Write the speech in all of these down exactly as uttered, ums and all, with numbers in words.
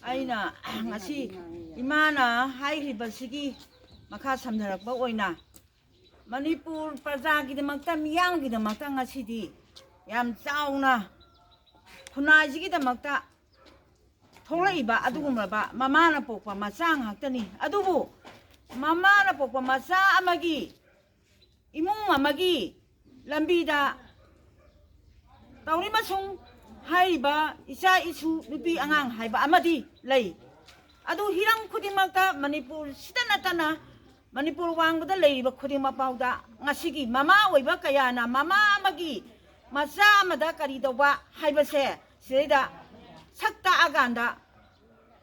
ꯑꯩꯅ ꯉꯁꯤ ꯏꯃꯥꯅ ꯍꯥꯏꯈ꯭ꯔꯤꯕꯁꯤꯒꯤ ꯃꯈꯥ ꯁꯝꯊꯔꯛꯄ ꯑꯣꯏꯅ, ꯃꯅꯤꯄꯨꯔ ꯄ꯭ꯔꯖꯥꯒꯤꯗꯃꯛꯇ, ꯃꯤꯌꯥꯝꯒꯤꯗꯃꯛꯇ ꯉꯁꯤꯗꯤ ꯌꯥꯝ ꯆꯥꯎꯅ ꯈꯨꯟꯅꯥꯏꯁꯤꯒꯤꯗꯃꯛꯇ ꯊꯣꯛꯂꯛꯏꯕ ꯑꯗꯨꯒꯨꯝꯂꯕ ꯃꯃꯥꯅ ꯄꯣꯛꯄ ꯃꯆꯥ ꯉꯥꯛꯇꯅꯤ꯫ ꯑꯗꯨꯕꯨ ꯃꯃꯥꯅ ꯄꯣꯛꯄ ꯃꯆꯥ ꯑꯃꯒꯤ, ꯏꯃꯨꯡ ꯑꯃꯒꯤ ꯂꯝꯕꯤꯗ ꯇꯧꯔꯤꯃꯁꯨꯡ ꯍꯥꯏꯔꯤꯕ ꯏꯆꯥ ꯏꯁꯨ ꯅꯨꯄꯤ ꯑꯉꯥꯡ ꯍꯥꯏꯕ ꯑꯃꯗꯤ ꯂꯩ꯫ ꯑꯗꯨ ꯍꯤꯔꯝ ꯈꯨꯗꯤꯡꯃꯛꯇ ꯃꯅꯤꯄꯨꯔꯁꯤꯗ ꯅꯠꯇꯅ ꯃꯅꯤꯄꯨꯔ ꯋꯥꯡꯃꯗ ꯂꯩꯔꯤꯕ ꯈꯨꯗꯤꯡꯃꯛ ꯐꯥꯎꯗ ꯉꯁꯤꯒꯤ ꯃꯃꯥ ꯑꯣꯏꯕ ꯀꯌꯥꯅ ꯃꯃꯥ ꯑꯃꯒꯤ ꯃꯆꯥ ꯑꯃꯗ ꯀꯔꯤ ꯇꯧꯕ ꯍꯥꯏꯕꯁꯦ ꯁꯤꯗꯩꯗ ꯁꯛ ꯇꯥꯛꯑꯀꯥꯟꯗ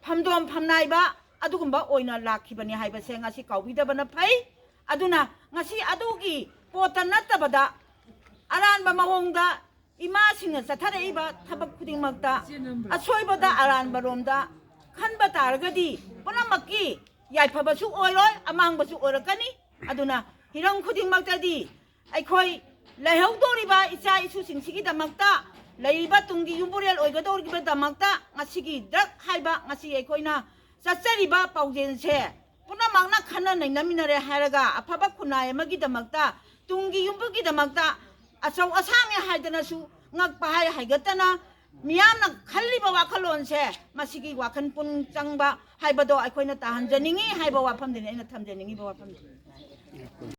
ꯐꯝꯗꯣꯝ ꯐꯝꯅꯥꯏꯕ ꯑꯗꯨꯒꯨꯝꯕ ꯑꯣꯏꯅ ꯂꯥꯛꯈꯤꯕꯅꯤ ꯍꯥꯏꯕꯁꯦ ꯉꯁꯤ ꯀꯥꯎꯕꯤꯗꯕꯅ ꯐꯩ꯫ ꯑꯗꯨꯅ ꯉꯁꯤ ꯑꯗꯨꯒꯤ ꯄꯣꯠꯇ ꯅꯠꯇꯕꯗ ꯑꯔꯥꯟꯕ ꯃꯑꯣꯡꯗ ꯏꯃꯥꯁꯤꯡꯅ ꯆꯠꯊꯔꯛꯏꯕ ꯊꯕꯛ ꯈꯨꯗꯤꯡꯃꯛꯇ ꯑꯁꯣꯏꯕꯗ ꯑꯔꯥꯟꯕ ꯔꯣꯝꯗ ꯈꯟꯕ ꯇꯥꯔꯒꯗꯤ ꯄꯨꯝꯅꯃꯛꯀꯤ ꯌꯥꯏꯐꯕꯁꯨ ꯑꯣꯏꯔꯣꯏ, ꯑꯃꯥꯡꯕꯁꯨ ꯑꯣꯏꯔꯛꯀꯅꯤ꯫ ꯑꯗꯨꯅ ꯍꯤꯔꯝ ꯈꯨꯗꯤꯡꯃꯛꯇꯗꯤ ꯑꯩꯈꯣꯏ ꯂꯩꯍꯧꯗꯣꯔꯤꯕ ꯏꯆꯥ ꯏꯁꯨꯁꯤꯡꯁꯤꯒꯤꯗꯃꯛꯇ, ꯂꯩꯔꯤꯕ ꯇꯨꯡꯒꯤ ꯌꯨꯝꯕꯨꯔꯦꯜ ꯑꯣꯏꯒꯗꯧꯔꯤꯕꯗꯃꯛꯇ ꯉꯁꯤꯒꯤ ꯗ꯭ꯔꯒ ꯍꯥꯏꯕ ꯉꯁꯤ ꯑꯩꯈꯣꯏꯅ ꯆꯠꯆꯔꯤꯕ ꯄꯥꯎꯖꯦꯜꯁꯦ ꯄꯨꯝꯅꯃꯛꯅ ꯈꯟꯅ ꯅꯩꯅꯃꯤꯟꯅꯔꯦ ꯍꯥꯏꯔꯒ ꯑꯐꯕ ꯈꯨꯟꯅꯥꯏ ꯑꯃꯒꯤꯗꯃꯛꯇ, ꯇꯨꯡꯒꯤ ꯌꯨꯝꯕꯨꯒꯤꯗꯃꯛꯇ ꯑꯆꯧ ꯑꯁꯥꯡꯅꯦ ꯍꯥꯏꯗꯅꯁꯨ ꯉꯛꯄ ꯍꯥꯏ ꯍꯥꯏꯒꯠꯇꯅ ꯃꯤꯌꯥꯝꯅ ꯈꯜꯂꯤꯕ ꯋꯥꯈꯜꯂꯣꯟꯁꯦ ꯃꯁꯤꯒꯤ ꯋꯥꯈꯜ ꯄꯨꯛꯅꯤꯡ ꯆꯪꯕ ꯍꯥꯏꯕꯗꯣ ꯑꯩꯈꯣꯏꯅ ꯇꯥꯍꯟꯖꯅꯤꯡꯉꯤ ꯍꯥꯏꯕ ꯋꯥꯐꯝꯗꯨꯅꯤ ꯑꯩꯅ ꯊꯝꯖꯅꯤꯡꯉꯤꯕ ꯋꯥꯐꯝꯗꯨ꯫